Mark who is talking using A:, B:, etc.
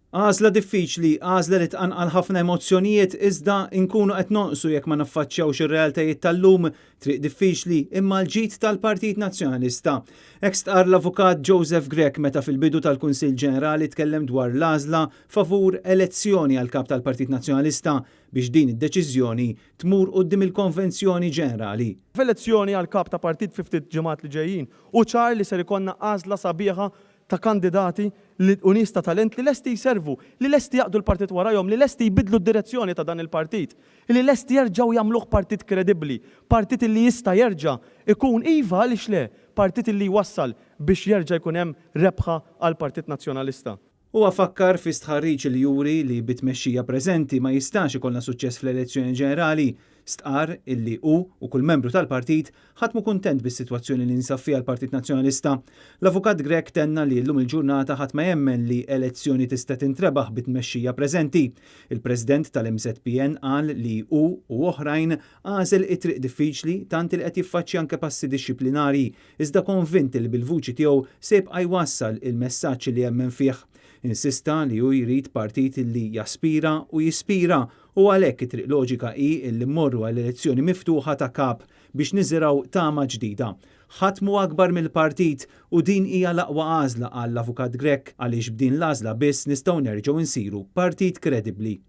A: Għażla diffiċli, għażla li tqanqal ħafna emozzjonijiet iżda nkunu qed nonqsu jekk ma naffaċċjawx ir-realtajiet tal-lum, triq diffiċli imma l-ġid tal-Partit Nazzjonalista. Hekk stqarr l-Avukat Joseph Grech meta fil-bidu tal-Kunsill Ġenerali tkellem dwar l-għażla favur elezzjoni għal Kap tal-Partit Nazzjonalista biex din id-deċiżjoni tmur quddiem il-Konvenzjoni Ġenerali.
B: F'elezzjoni għal Kap ta' Partit fi ftit ġimgħat li ġejjin, hu ċar li ser ikollna għażla sabiħa ta' kandidati li u nies ta' talent li lesti jservu, li lesti jaqdu l-partit warajhom, li lesti jbiddlu d-direzzjoni ta' dan il-partit, li lesti jerġgħu jagħmluh partit kredibbli, partit li jista' jerġa' jkun, iva għaliex le, partit li jwassal biex jerġa' jkun hemm rebħa għall-Partit Nazzjonalista.
A: Huwa fakkar fi stħarriġ li juri li bit-tmexxija preżenti ma jistax ikollna suċċess fl-elezzjoni ġenerali. Stqarr illi hu u kull membru tal-partit ħadd mhu kuntent bis-sitwazzjoni li jinsab fiha l-Partit Nazzjonalista. L-Avukat Grech tenna li llum il-ġurnata ħadd ma jemmen li elezzjoni tista' tintrebaħ bit-tmexxija preżenti. Il-President tal-MŻPN qal li hu u oħrajn għażel it-triq diffiċli tant li qed jiffaċċja anke passi dixxiplinarji iżda konvint li bil-vuċi tiegħu se jibqa' jwassal il-messaġġ li jemmen fih. Insista li hu jrid partit li jaspira u jispira u għalhekk it-triq loġika hi li mmorru għal elezzjoni miftuħa ta' Kap biex niżirgħu tama ġdida. Ħadd mhu akbar mill-partit u din hija l-aqwa għażla qal l-Avukat Grech għaliex b'din l-għażla biss nistgħu nerġgħu nsiru partit kredibbli.